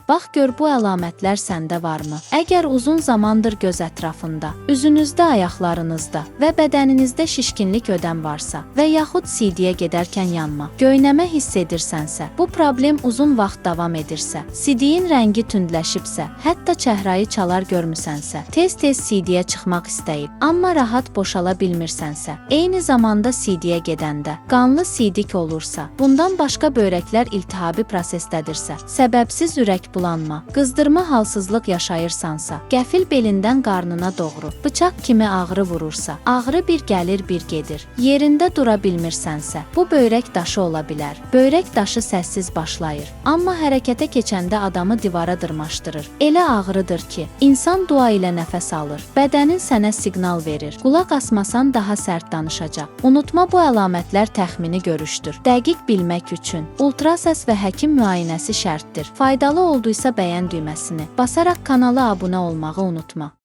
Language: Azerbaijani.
Bax gör bu əlamətlər səndə varmı? Əgər uzun zamandır göz ətrafında, üzünüzdə, ayaqlarınızda və bədəninizdə şişkinlik, ödəm varsa və yaxud sidiyə gedərkən yanma, göynəmə hiss edirsənsə, bu problem uzun vaxt davam edirsə, sidiyin rəngi tündləşibsə, hətta çəhrayı çalar görmüsənsə, tez-tez sidiyə çıxmaq istəyib, amma rahat boşala bilmirsənsə, eyni zamanda sidiyə gedəndə qanlı sidik olursa, bundan başqa böyrəklər iltihabi prosesdədirsə, səbəbsiz ürək bulanma, qızdırma, halsızlıq yaşayırsansa, qəfil belindən qarnına doğru bıçaq kimi ağrı vurursa, ağrı bir gəlir, bir gedir, yerində dura bilmirsənsə, bu böyrək daşı ola bilər. Böyrək daşı səssiz başlayır, amma hərəkətə keçəndə adamı divara dırmaşdırır. Elə ağrıdır ki, insan dua ilə nəfəs alır. Bədənin sənə siqnal verir. Qulaq asmasan daha sərt danışacaq. Unutma, bu əlamətlər təxmini görüşdür. Dəqiq bilmək üçün ultrasəs və həkim müayinəsi şərtdir. Faydalı olduysa bəyən düyməsini basaraq kanala abunə olmağı unutma.